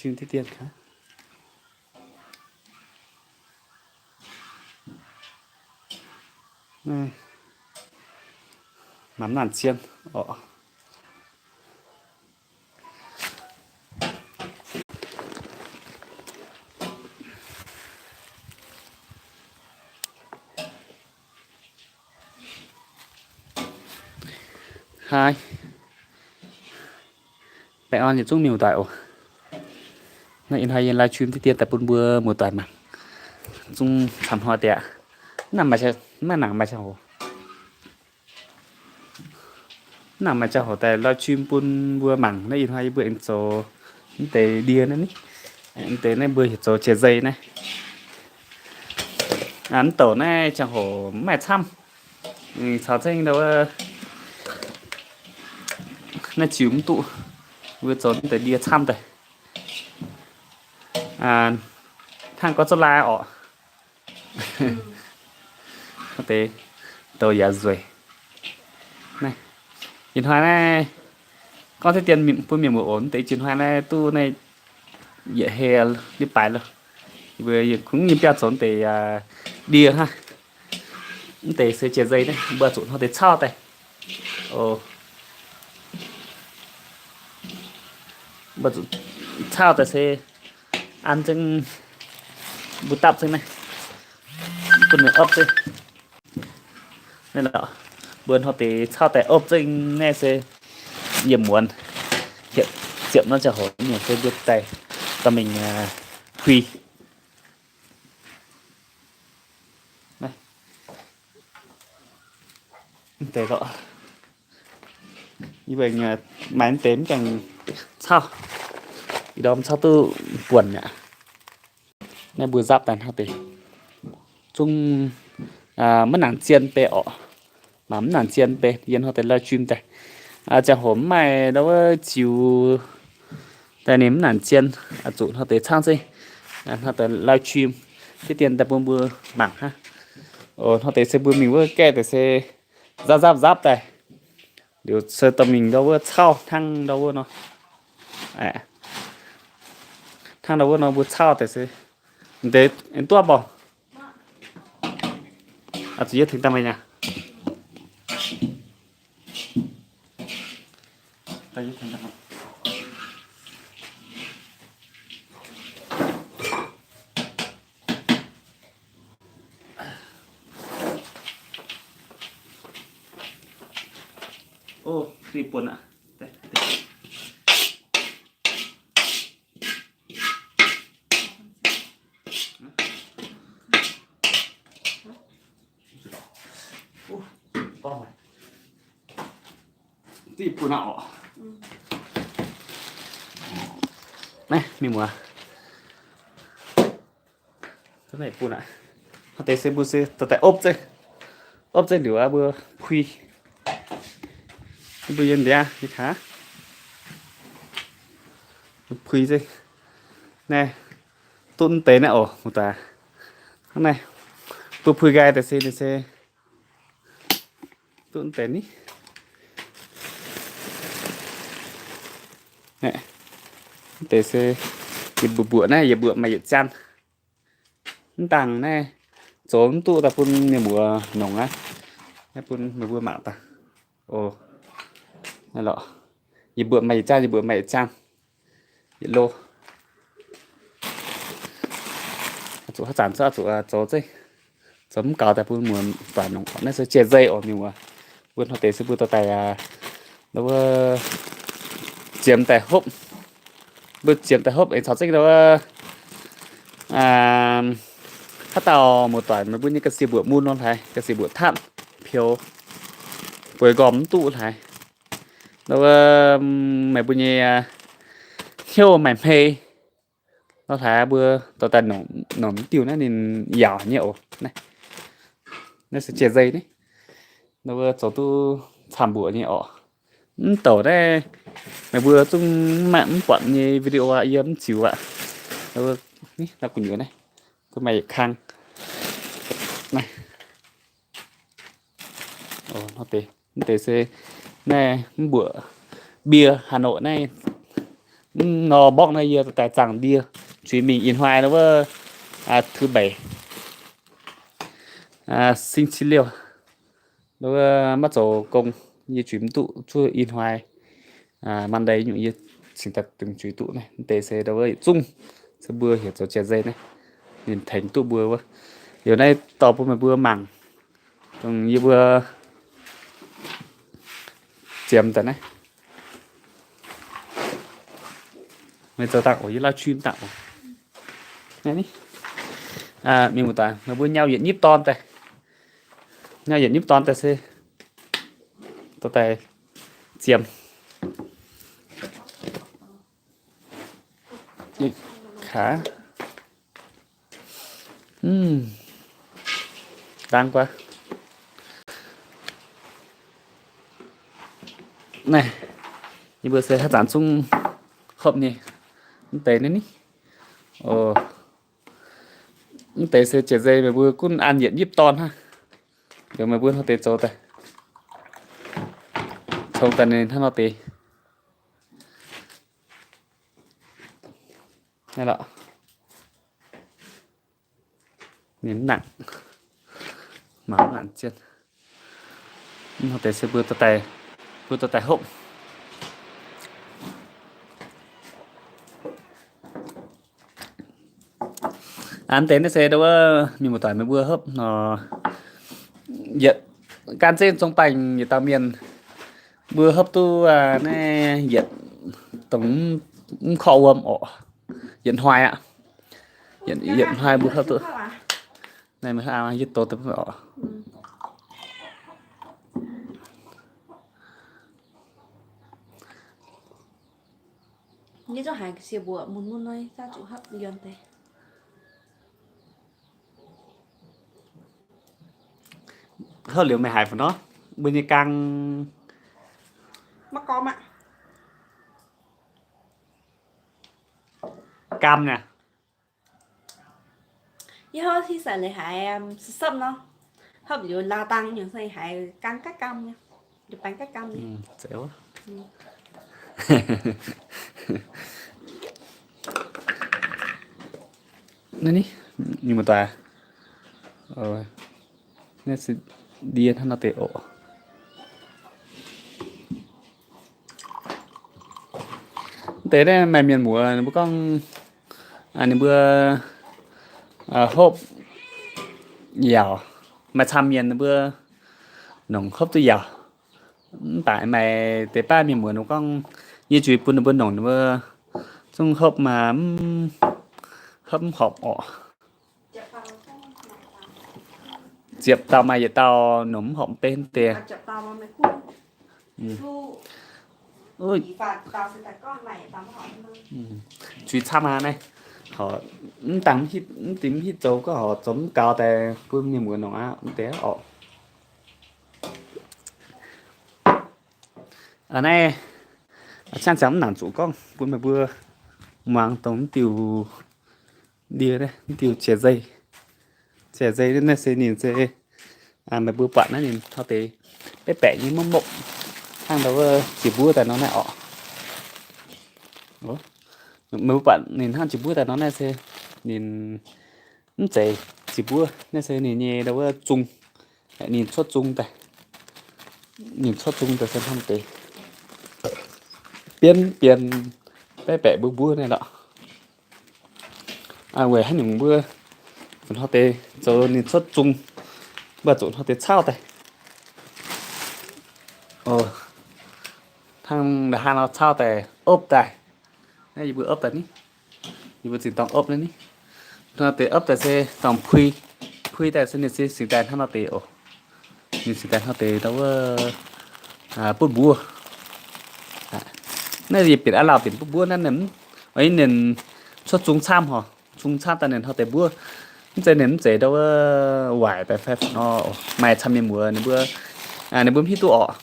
Live stream diqv dien gaax. Mangc naanc zien oc. Haaix, baengh orn yietc zungv mienh muoz-doic oc. Naaiv ih hnoi yie live stream diqv dien daaih bun mbuo muoz-doic mangc. Zungv camv hnoi deix aqv. Mv nangc maaih ziangh hoc. Mv nangc maaih ziangh hoc daaih live stream bun mbuo mangc. Naaiv ih hnoi yie mbuo aengx zoux mv deix ndie naaiv ni. Mv deix naaiv mbuo heuc zoux jiex nzei naaiv. Mv douc naaiv ziangh hoc mv maaih camv. Caux zengv ndau wuov naaiv ziux mv duqv, mbuo zoux mv deix ndie camv daaih. Hnangv gorngv zouv laai orqc. Deix douc yaac nzueic. Ih hnoi naaiv gorngv diqv dien bun mienh muoz oc, mv deix jiex hnoi naaiv duqv naaiv yietc hei liuz baaix loh. Yie mbuo kungx yiem biauv zoux mv deix ndie hnangv. Mv deix se jiex nzei naaiv, mbuo zuqc hnoi deix cauv daaih. Mbuo zuqc cauv daaih se an zengv mbuo dapv zengv naaiv, bun ninh opv zengv. Naaiv lorqc, mbuo hnoi deix cauv daaih opv zengv naaiv se yiem muonz hietc ziepc nor ziangh hoc mienh se mbuo daaih dorh mingh puix. Naaiv deix lorqc, yie mbuo maaih mv deix mv gaengh cauv, ih ndorm cauv duqv buonc aqv. Naaiv mbuo nzapv daaih hnangv deix zungv maiv nangc zien bei orqc. Mangc mv nangc zien bei, yie hnoi deix live stream daaih. Ziangh hoc mv maaih ndau wuov ziux daaih ninh mv nangc zien, zuqc hnoi deix cangv zengv, hnoi deix live stream diqv dien daaih bun mbuo mangc hnangv. Hnoi deix se mbuo mingh wuov gaeqv deix se nzapv nzapv nzapv daaih, liuz se dorh mingh ndau wuov cauv hnangv ndau wuov nor. Hnangv ndau wuov nor mbuo cauv deix se deix duqv mv baac zuqc yie tengx daaih meih nyei. Ov, buonc aqv. Naaiv mienh muoz, naaiv bun aqv. Hnangv deix se mbuo se daaih opv zengv, opv zengv liuz aqv mbuo puix. Mbuo yiem ndiangx nyei kaax, puix zengv. Naaiv duqv mv deix naaiv oc, muoz-doic. Hnangv naaiv, mbuo puix nqaai daaih se ninh se duqv mv deix ni. Mv deix se yietc mbuoqc mbuoqc naaiv, yietc mbuoqc maaih yietc jaang. Mv dangh naaiv zoux mv duqv daaih bun mienh muoz nongc aqv. Naaiv bun meih mbuo mangc daaih. Naaiv lorqc, yietc mbuoqc maaih yietc jaang, yietc mbuoqc maaih yietc jaang, yietc lo. Zuqc haaix zanc zuqc zoux zengv, zoux mv gaux daaih bun muoz-doic nongc. Naaiv se jiex nzei oc mienh muoz. Mbuo hnoi deix se mbuo dorh daaih wuov ziemx daaih hopv. Mbuo ziemx daaih hopv aengx caux zengv wuov haaix dauh muoz-doic meih mbuo nyei ga'sie mbuoqc mun nor hlaaix, ga'sie mbuoqc tatv, peux bueix nqormh mv duqv hlaaix, wuov meih mbuo nyei hnyouv maaih hmei nor hlaaix, mbuo dorh daaih nongc mv diuh naaiv ninh yaauc nyei oc. Naaiv se jiex nzei ni. Wuov zoux duqv camv mbuoqc nyei oc. Mv douc naaiv meih mbuo zungv mv buatc nyei video aqv, yie mv ziux aqv. Naaiv gu'nyuoz naaiv, maaih yietc kang. Naaiv, mv deix se naaiv mv mbuoqc, mbie Hà Nội naaiv Mv nor mborqv naaiv yie daaih zaangh ndie, zuiz mingh ih hnoi wuov, thứ bảy, 星期六, maiv zoux gong, yie zuiz mv duqv zuov ih hnoi. Monday nyungc yie cingx daaih dungx zuiz duqv naaiv. Mv deix se wuov yietc zungv se mbuo heuc zoux jiex nzei naaiv, ninh tengx duqv mbuo wuov. Liuz naaiv dorh bun meih mbuo mangc, dongh yie mbuo ziemx daaih naaiv. Meih zoux dangh oc, yie live stream dangh oc. Mienh muoz-doic, meih mbuo nyau yietc nyipv dorn daaih. Nyau yietc nyipv dorn daaih se dorh daaih ziemx. Kaav. Dangv guaax. Naaiv, yie mbuo se haaix zanc zungv hopv nyei. Mv deix naaiv ni. Mv deix se jiex nzei meih mbuo gunv an yietc nyipv dorn hnangv. Liuz meih mbuo hnangv deix zoux daaih, congx daaih ninh hnangv nor deix. Naaiv lorqc. Ninh mv nangc, mangc mv nangc jienv. Hnangv deix se mbuo dorh daaih, mbuo dorh daaih hopv. An deix naaiv se wuov mienh muoz-doic meih mbuo hopv nor, yietc gan zengv zong baengh yietc dauh mienh, mbuo hopv duqv naaiv yietc dongh mv korqv wuom orqc, yietc hnoi aqv. Yietc hnoi mbuo hopv duqv. Naaiv yie doh deix orqc. Hopv liuz meih haiz fai nor, mbuo nyei gaam, gaam naaiv. Yie hopv hitv sai leiz haiz sepv-sepv nor, hopv liuz laa dang nyungc se haiz gaam gaav gaam nyei, liuz baengx gaav gaam nyei. Naaiv ni, mienh muoz-doic, naaiv se ndie hnangv nor deix oc. Deix naaiv maaih mienh muoz ninh mbuo gorngv, ninh mbuo hopv yaauc, maaih camv mienh ninh mbuo nongc hopv duqv yaauc. Mv baac maaih deix baav mienh muoz ninh mbuo gorngv, yie zuiz bun ninh mbuo nongc ninh mbuo zungv hopv, hopv mv horpc orqc. Ziepc dauh maaih yietc dauh nongc mv horpc mv bei deix. Zuiz camv aqv naaiv. Mv dangh mv dingc mv hitv zoux gorngv horpc zoux mv gaux daaih bun mienh muoz nongc aqv mv deix orqc. Naaiv, aa, ciangv ziangx mv nangc zuqc gorngv bun meih mbuo muangx dongh mv diuh ndie naaiv, mv diuh jiex nzei. Jiex nzei naaiv se ninh se, meih mbuo buatc naaiv ninh hnangv deix baeqv baeqc nyei mopv mopv, hnangv ndau wuov jiex mbuov daaih nor naaiv orqc. Meih mbuo buatc ninh hnangv jiex mbuov daaih nor naaiv se ninh mv zeiz jiex mbuov, naaiv se ninh nyei ndau wuov zung. Ninh cuotv zung daaih, ninh cuotv zung daaih se hnangv deix, bienv bienv baeqv baeqc mbuov mbuov naaiv lorqc. Weic haaix nyungc mbuo zuqc hnangv deix zoux ninh cuotv zung, mbuo zuqc hnangv deix caauv daaih. Hnangv nda'haav nor caauv daaih opv daaih. Naaiv yie mbuo opv daaih ni. Yie mbuo zinh dorngx opv naaiv ni. Hnangv deix opv daaih se dorngx pui, pui daaih se ninh se singx daaih hnangv nor deix oc. Ninh singx daaih hnangv deix ndau wuov butv mbuov. Naaiv yie bieqc aav lauh bieqc butv mbuov naaiv, ninh cuotv zung camv horc, zung camv daaih ninh hnangv deix mbuov. Mv zeiz ninh mv zeiz ndau wuov waaic daaih fai nor. Maaih camv mienh muoz ninh mbuo, ninh mbuo mv hiuv duqv orqc.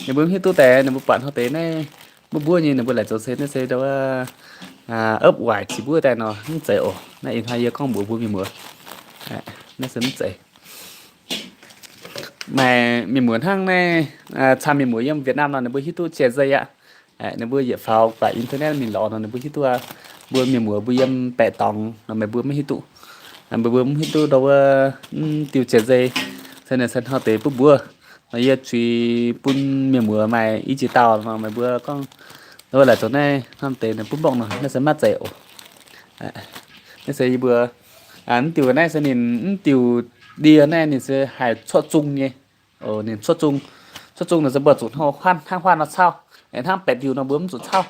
Ninh mbuo mv hiuv duqv daaih ninh mbuo buatc hnangv deix naaiv mbuov mbuov nyei ninh mbuo laaic zoux se naaiv se ndau wuov opv waaic jiex mbuov daaih nor, mv zeiz oc. Naaiv ih hnoi yie gorngv mbuox mbuo mienh muoz. Naaiv se mv zeiz. Maaih mienh muoz hnangv naaiv, camv mienh muoz yiem Việt Nam nor ninh mbuo hiuv duqv jiex nzei aqv. Ninh mbuo yietc faaux guaaic internet mingh lorz nor ninh mbuo hiuv duqv aqv. Mbuo mienh muoz mbuo yiem baeqc dorngx nor meih mbuo maiv hiuv duqv. Meih mbuo mv hiuv duqv ndau wuov, mv diuh jiex nzei, se ninh se hnoi deix bun mbuo. Nor yie zuiz bun mienh muoz maaih i jiex dauh nor meih mbuo gorngv, wuov laaic zoux naaiv hnoi deix ninh bun mborqv nor naaiv se maiv zeiz oc. Naaiv se yie mbuo, mv diuh naaiv se ninh mv diuh ndie naaiv ninh se haih cuotv zung nyei. Ninh cuotv zung, cuotv zung nor se mbuo zuqc hnangv huaanh nor cauv, hnangv baeqc diuh nor mbuo mv zuqc cauv.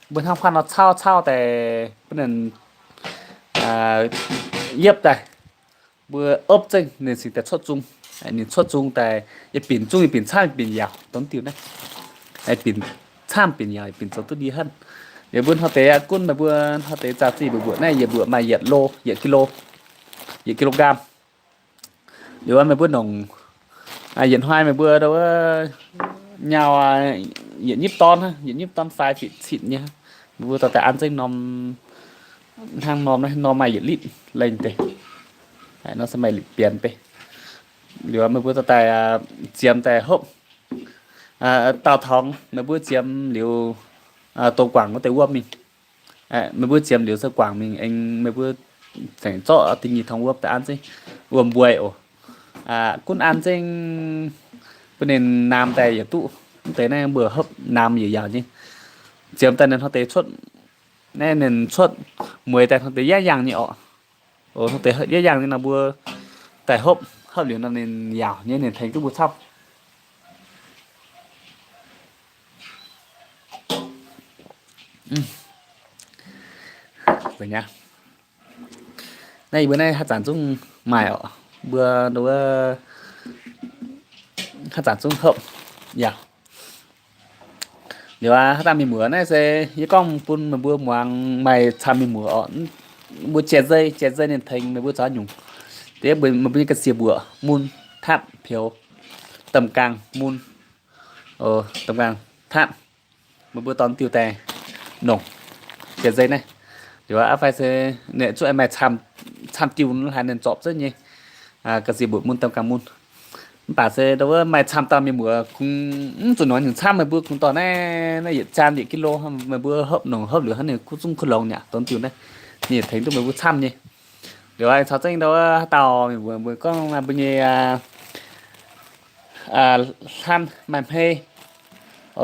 Mbuo hnangv huaanh nor cauv cauv daaih bun ninh yiepv daaih, mbuo opv zengv ninh cingx daaih cuotv zung. Ninh cuotv zung daaih yietc binc zungv yietc binc camv yietc binc yaauc dongh diuh naaiv. Binc camv binc yaauc binc zoux duqv ndie henv. Yie mbuo hnoi deix gunv meih mbuo hnoi deix zaux zih mbuoqc mbuoqc naaiv yietc mbuoqc maaih yietc lo, yietc kilo, yietc kilogram. Liuz meih mbuo nongc, yietc hnoi meih mbuo nyau yietc nyipv dorn, yietc nyipv dorn fai fitv citv nyei. Meih mbuo dorh daaih an zengv norm, hnangv norm, norm maaih yietc litv lengh deix. Nor se maaih litv bienx deix. Liuz meih mbuo dorh daaih ziemx daaih hopv. Daauh tongx meih mbuo ziemx liuz, douz guangc wuov deix wuom mingh. Meih mbuo ziemx liuz se guangc mingh aengx meih mbuo zengc zorqv da'nyeic tongx wuom daaih an zengv wuom mbueiz oc. Gunv an zengv bun ninh naamx daaih yietc duqv. Mv deix naaiv mbuo hopv naamx yietc yaauc nyei. Ziemx daaih ninh hnoi deix cuotv, naaiv ninh cuotv mueiz daaih hnoi deix yaac yangh nyei orqc. Hnoi deix yaac yangh nyei nor mbuo daaih hopv, hopv liuz nor ninh yaauc nyei ninh tengx duqv mbuo camv. Naaiv yie mbuo naaiv haaix zanc zungv maaih orqc, mbuo haaix zanc zungv hopv yaac. Liuz aqv, haaix dauh mienh muoz naaiv se yie gorngv bun meih mbuo muangx maaih camv mienh muoz orqc. Mbuo jiex nzei, jiex nzei ninh tengx meih mbuo zoux nyungc. Deix meih mbuo nyei ga'sie mbuoqc mun, tapv, peux, domh gaangh mun, domh gaangh tapv. Meih mbuo dorh diuh daaih nongc jiex nzei naaiv. Liuz aqv, fai se ninh zuqc maaih camv diuh haaix ninh zorpc zengv nyei. Ga'sie mbuoqc mun, domh gaangh mun. Mv baac se ndau wuov maaih camv dauh mienh muoz kungx mv zuqc nongc nyungc camv, meih mbuo kungx dorh naaiv, naaiv yietc jaan yietc kilo, meih mbuo hopv nongc hopv liuz hnangv ninh kuv zungv kuv longx nyei, dongh diuh naaiv ninh tengx duqv meih mbuo camv nyei. Liuz aengx caux zengv ndau wuov haaix dauh mienh muoz mbuo gorngv mbuo nyei hlan maaih hmei,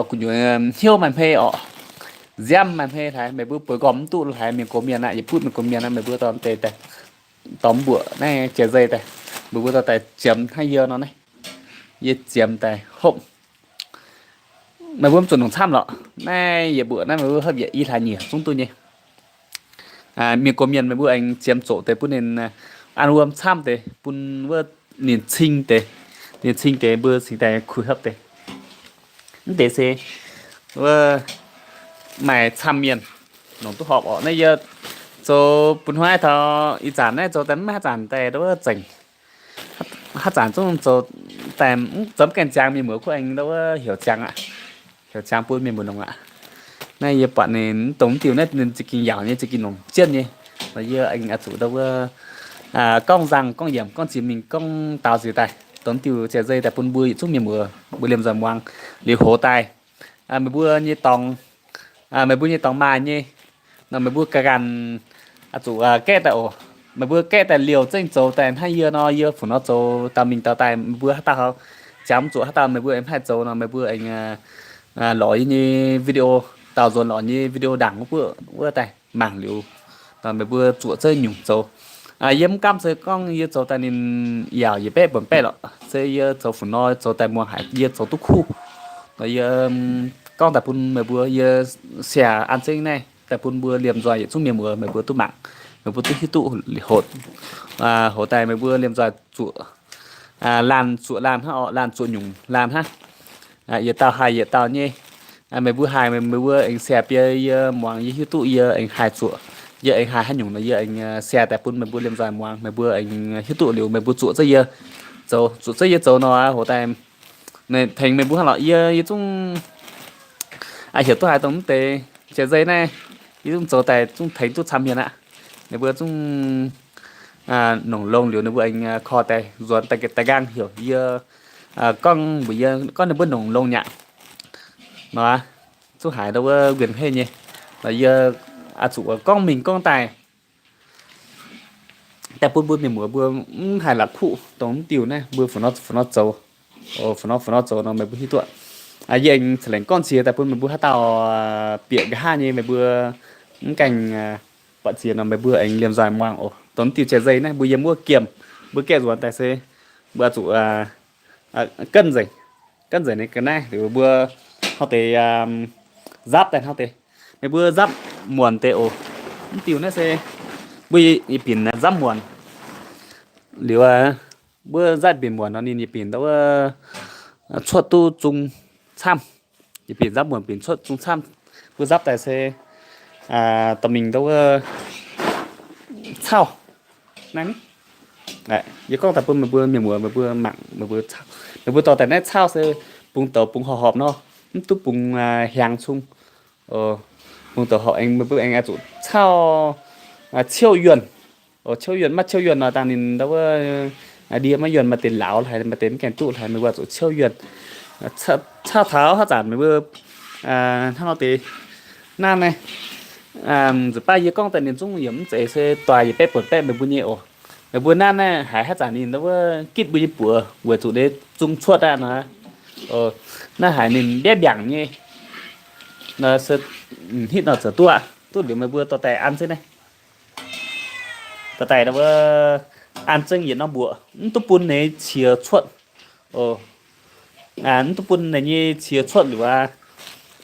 gu'nyuoz hnyouv maaih hmei orqc, nziaamv maaih hmei haic, meih mbuo bueix nqormh mv duqv haic, mienh gox mienh aqv, yietc butv mienh gox mienh aqv, meih mbuo dorh deix daaih, dorh mbuoqc naaiv jiex nzei daaih, meih mbuo dorh daaih ziemx hnangv yie nor naaiv. Yie ziemx daaih hopv. Meih mbuo mv zuqc nongc camv lorqc. Naaiv yietc mbuoqc naaiv meih mbuo hopv yietc i hlaax nyieqc zungv duqv nyei. Mienh gox mienh meih mbuo aengx ziemx zoqc deix bun ninh an wuom camv deix bun wuov ninh cing deix, ninh cing deix mbuo cingx daaih kuh hopv deix. Mv deix se wuov maaih camv mienh nongc duqv horpc orqc. Naaiv yie zoux bun hnoi taux ih zanc naaiv zoux daaih mv haaix zanc daaih ndau wuov zengc. Haaix zanc zungv zoux daaih mv zoux mv gaengh ziangx mienh muoz kuv aengx ndau wuov heuc ziangx aqv. Heuc ziangx bun mienh muoz nongc aqv. Naaiv yie buatc ninh dongh mv diuh naaiv ninh za'gengh yaauc nyei, za'gengh nongc jienv nyei. Yie aengx oix zuqc ndau wuov gorngv nzangc, gorngv yiemc, gorngv ziex mingh, gorngv daaux nziex daaih. Dongh diuh jiex nzei daaih bun mbuo yietc zungv mienh muoz mbuo liemh nzoih muangx liuz hoz daaih. Meih mbuo nyei dorngx, meih mbuo nyei dorngx maaih nyei nor, meih mbuo ga'ganh zuqc gaeqv daaih oc. Meih mbuo gaeqv daaih liouh zengv zoux daaih hnangv yie nor, yie fu nor zoux daaux mingh daaux daaih. Meih mbuo haaix dauh ziangx zuqc haaix dauh meih mbuo aengx haih zoux nor, meih mbuo aengx lorz yie nyei video, daaux nzuonx lorz nyei video ndaangc wuov buoqv wuov daaih mangc liuz, meih mbuo zuoqc zengv nyungc zoux. Yie mv gaamv se gorngv yie zoux daaih ninh yaauc yietc baeqv buonc baeqv lorqc, se yie zoux fu nor zoux daaih muangx haic yie zoux duqv kuv. Nor yie gorngv daaih bun meih mbuo, yie share an zengv naaiv daaih bun mbuo liemh nzoih yietc zungv mienh muoz meih mbuo duqv mangc, meih mbuo duqv hiuv duqv hoqc, hoqc daaih meih mbuo liemh nzoih zuoqc laanh zuoqc laanh hnangv orqc, laanh zuoqc nyungc laanh hnangv. Yietc dauh haih yietc dauh nyei. Meih mbuo haih meih mbuo aengx share bie yie muangx, yie hiuv duqv yie aengx haih zuoqc, yie aengx haih haaix nyungc nor yie aengx share daaih bun meih mbuo liemh nzoih muangx, meih mbuo aengx hiuv duqv liuz meih mbuo zuoqc zengv yie zoux, zuoqc zengv yie zoux nor hoqc daaih tengx meih mbuo hnangv lorqc. Yie, yie zungv heuc duqv haaix dongh mv deix jiex nzei naaiv, yie zungv zoux daaih zungv tengx duqv camv mienh aqv. Meih mbuo zungv nongc longx liuz ninh mbuo aengx korv daaih nzuonx daaih nqaang heuc yie gorngv mbuox yie gorngv ninh mbuo nongc longx nyaqc nor. zuqc haiz ndau wuov nquenc hei nyei. Lorqc yie oix zuqc gorngv mingh gorngv daaih, daaih bun mbuo mienh muoz mbuo mv haih la'kuqv dongh mv diuh naaiv mbuo fu nor fu nor zoux, fu nor fu nor zoux nor meih mbuo hiuv duqv. Yie aengx ca'lengc gorngv qiex daaih bun meih mbuo haaix dauh bieqc nqa'haav nyei meih mbuo mv gaengh buatc qiex nor meih mbuo aengx liemh nzoih muangx oc. Dongh mv diuh jai zei naaiv mbuo yiem wuov giemh, mbuo gaeqv nzuonx daaih se mbuo oix zuqc ganv nzengc, ganv nzengc ninh ga'naaiv liuz mbuo hnangv deix nzapv daaih hnangv deix. Meih mbuo nzapv muonc deix oc. Mv diuh naaiv se mbuo yietc binc nzapv muonc liuz, mbuo nzapv binc muonc nor ninh yietc binc ndau wuov cuotv duqv zung camv. Yietc binc nzapv muonc binc cuotv zung camv. Mbuo nzapv daaih se dorh mingh ndau wuov cauv. Naaiv, yie gorngv daaih bun meih mbuo mienh muoz meih mbuo mangc, meih mbuo dorh daaih naaiv cauv se bungx douz bungx horpc horpc nor, mv duqv bungx hiaangx cung. Bungx douz horpc aengx meih mbuo aengx oix zuqc cauv ciouv yuonh. Ciouv yuonh, maiv ciouv yuonh nor dangh ninh ndau wuov ndie maiv yuonh, maaih deix lauz haic, maaih deix mv gaengh duqv haic, meih mbuo oix zuqc ciouv yuonh. Cauv taux haaix zanc meih mbuo hnangv nor deix nanv naaiv, nzunc baav yie gorngv daaih ninh zungv yaac mv zeiz se doix yietc baeqv buonc baeqv meih mbuo nyei oc. Meih mbuo nanv naaiv haiz haaix zanc ninh ndau wuov gitv mbuo nyei buoz weic zuqc ninh zung cuotv aqv nor, naaiv haiz ninh mbiaeqv mbiaangc nyei nor se hitv nor zoux duqv aqv. Duqv liuz meih mbuo dorh daaih an zengv naaiv. Dorh daaih ndau wuov an zengv yietc norm mbuoqc, mv duqv bun ninh qiex cuotv. Mv duqv bun ninh nyei qiex cuotv liuz aqv.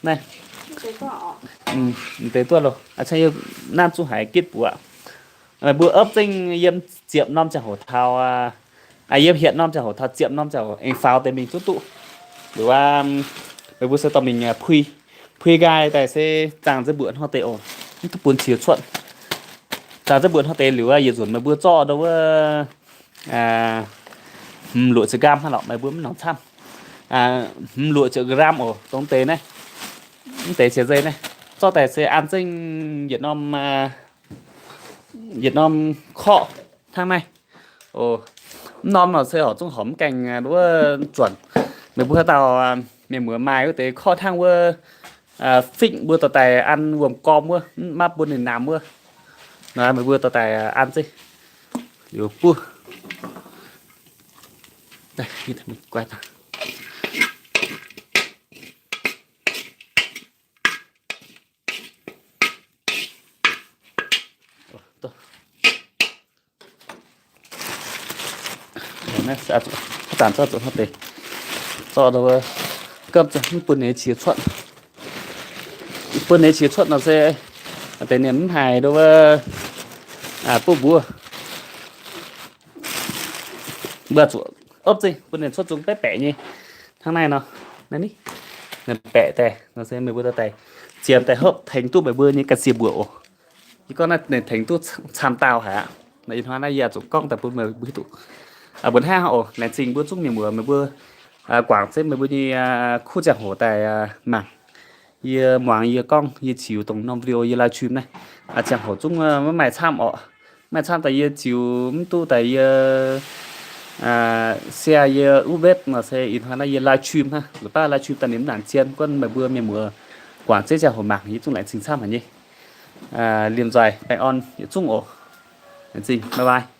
Naaiv, deix duqv loh, nanv zungv haiz gitv buoz. Meih mbuo opv zengv yiem ziepc norm ziangh hoc taux, yiem hietc norm ziangh hoc taux ziepc norm ziangh hoc aengx faaux deix mingh zungv duqv. Liuz aqv, meih mbuo se dorh mingh pui, pui nqaai daaih se zaangh nzengc mbuoqc hnangv deix oc, mv duqv bun qiex cuotv. Zaangh nzengc mbuoqc hnangv deix liuz aqv, yietc nzunc meih mbuo zorqv ndau wuov hmz luoqc ziepc gram hnangv lorqc, meih mbuo mv nongc camv. Hmz luoqc ziepc gram oc, dongh deix naaiv, mv deix qiex nzei naaiv, zorqv daaih se an zengv yietc norm, yietc norm korqv hnangv naaiv. Mv norm nor se horpc zungv horpc mv gaengh wuov zuonc. Meih mbuo haaix dauh mienh muoz maaih wuov deix korqv hnangv wuov fingx mbuo dorh daaih an wuom-gorm wuov, maiv bun ninh namx wuov, meih mbuo dorh daaih an zengv liuz buov. Haaix zanc zorqv zuqc hnangv deix, zorqv ndau wuov, gapv mv bun ninh qiex cuotv. Bun ninh qiex cuotv nor se deix ninh mv haiz ndau wuov, bun mbuo, mbuo zuqc opv zengv bun ninh cuotv zungv baeqc baeqc nyei. Hnangv naaiv nor, naaiv ni, ninh baeqc daaih nor se meih mbuo dorh daaih ziemx daaih hopv tengx duqv meih mbuo nyei ga'sie mbuoqc oc. Yie gorngv naaiv ninh tengx duqv camv dauh haic aqv. Ih hnoi naaiv yie zuqc gorngv daaih bun meih mbuo hiuv duqv. Mbuo hnangv oc, laengz zingh mbuo zungv mienh muoz meih mbuo guangc zengv meih mbuo nyei kuv ziangh hoc daaih mangc. Yie muangx yie gorngv yie ziux dongh norm video yie live stream naaiv, ziangh hoc zungv maiv maaih camv orqc. Maaih camv daaih yie ziux mv duqv daaih yie share yie wuov web nor se ih hnoi naaiv yie live stream hnangv. Nzunc baav live stream daaih ninh mv nangc zien, guonv meih mbuo mienh muoz guangc zengv ziangh hoc mangc yie zungv laengz zingh camv haic nyei. Liemh nzoih baengh orn yietc zungv oc. Laengz zingh, bye bye.